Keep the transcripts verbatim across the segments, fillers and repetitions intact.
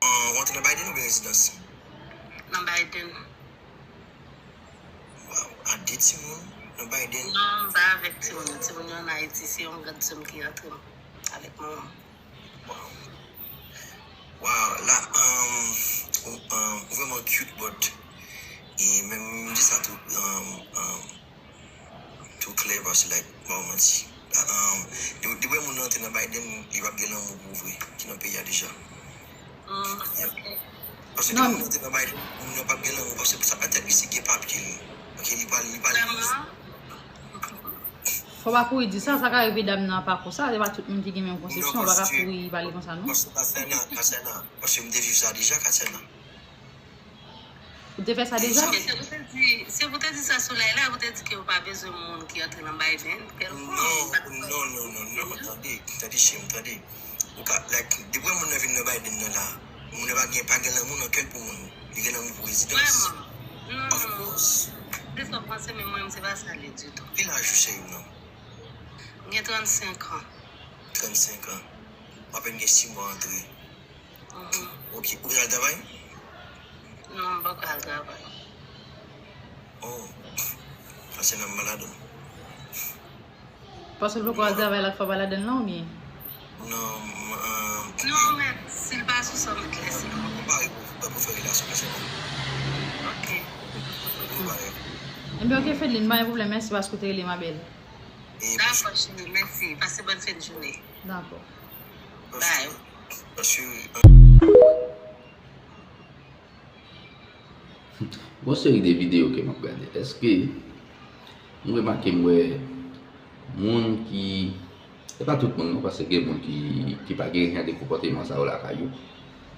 Ou antre nan Biden oubyen rezidans? Nan Biden. Waw, a de timoun nan Biden? Non, m pa avèk timoun yo. Timoun yo ann Ayiti, se yon grann sè m ki antre m avèk manman m. Waw. Waw, la, um, ou, um, ou vrèman cute, but, e menm m di sa tou, um, um, tou klè, paske, like, m pa w manti. Um, de, depi moun nan antre nan Biden, li p ap gen lanmou pou vre, ki nan peyi a deja. Mm, ok. Paske depi moun nan antre nan Biden, moun nan p ap gen lanmou, paske sa pa tèt li, se gen papye li. Ok, li pral, li pral. Vrèman? Fò w pa kouri di sa, sa ka rive dam nan pa konsa, se pa tout moun ki gen menm konsepsyon, w pa ka kouri pale konsa non. Paske Katrina, Katrina, paske m te viv sa deja, Katrina. Ou te fè sa deja? Ok, se pou te di, se pou te di sa sou live la, pou te di ke ou pa bezwen moun ki antre nan Biden, kèlkonk. Non, non, non, non, non, tande, tande, cheri m, tande. Ou ka, like, depi moun nan vin nan Biden nan la, moun nan pa gen, pa gen lanmou nan kè l pou moun. Li gen lanmou pou rezidans. Vrèman? Non, non. Of course. Se sa w panse, men mwen, se pa sa l ye ditou. Ki laj ou, cheri m nan? M gen trannsenk an. Trannsenk an. W apèn gen sis mwa antre. Mhm. Ok, ou al travay? Non, m poko al travay. Oh, paske nan malad ou. Paske l poko al travay la k fè w pa ladann lan oubyen? Non, m, euh, non, men si l pa sou sa, m met lè si l. Ou pare pou, pou fè relasyon, paske non. Ok. Ou pare. Ebyen, ok, Fedeline, pa gen pwoblèm, mèsi paske w te rele, ma belle. Dakò, cheri, mèsi. Pase bòn fen de jounen. Dakò. Bye. Paske, euh, Gon seri de videyo ke m ap gade. Èske m remake m wè moun ki, se pa tout moun non, paske gen moun ki, ki pa gen jan de konpòteman sa yo lakay yo.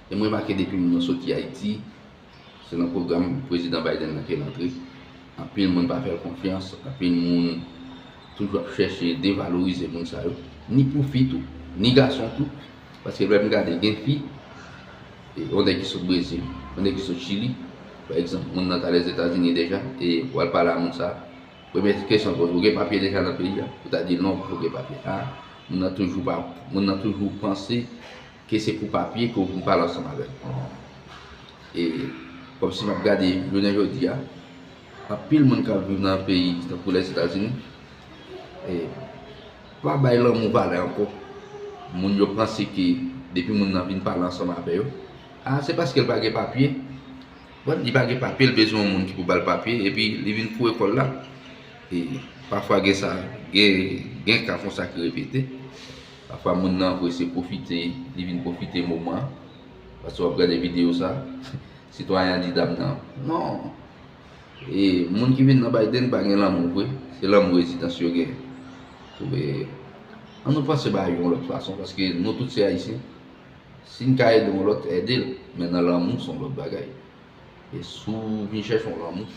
E m remake depi moun nan soti Ayiti, se nan pwogram prezidan Biden nan ke l antre. Anpil moun pa fè l konfyans, anpil moun toujou ap chèche devalorize moun sa yo, ni pou fi tou, ni gason tou. Paske lè m gade, gen fi, e, yon nèg ki sot Brezil, yon nèg ki sot Chili, pa egzanp, moun nan ta Lèzetazini deja, e w al pale a moun sa, premye kesyon l poze, ou gen papye deja nan peyi a? Ou ta di l non, ou gen papye. A, moun nan toujou pa, moun nan toujou panse ke se pou papye ke w vin pale ansanm avè l. E kòmsi m ap gade jounen jodi a, anpil moun k ap viv nan peyi tankou Lèzetazini, e, pa bay lanmou valè ankò. Moun yo panse ke depi moun nan vin pale ansanm avè yo, a, se paske l pa gen papye. Bon, li pa gen papye, l bezwen yon moun ki pou ba l papye, epi li vin foure kò l la. E pafwa gen sa, gen, gen ka konsa ki repete. Pafwa moun nan vre se pwofite, li vin pwofite moman an. Paske w ap gade videyo sa, sitwayen an di dam nan, non. E moun ki vin nan Biden pa gen lanmou vre, se lanmou rezidans yo gen. Ou wè, ann nou panse bagay yo yon lòt fason, paske nou tout se Ayisyen. Si n ka ede yon lòt, ede l, men nan lanmou, se yon lòt bagay. E si w vin chèche yon lanmou,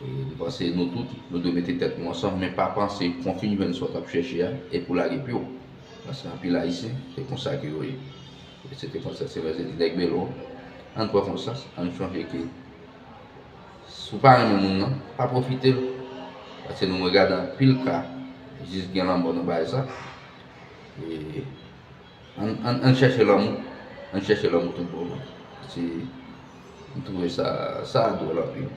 e m panse nou tout, nou dwe mete tèt nou ansanm, men pa panse kon w fin jwenn sa w t ap chèche a, epi w lage pye w. Paske anpil Ayisyen, se konsa ke yo ye. E se te konsa, se vre, se di nèg Bèlò, ann pran konsyans, ann chonje ke si w pa renmen moun nan, pa pwofite l. Paske nou gade anpil ka, jis gen lanmò nan bagay sa. E Ann, ann, ann chèche lanmou. Ann chèche lanmou tout bon vre. Se, m twouve sa, sa dwòl anpil.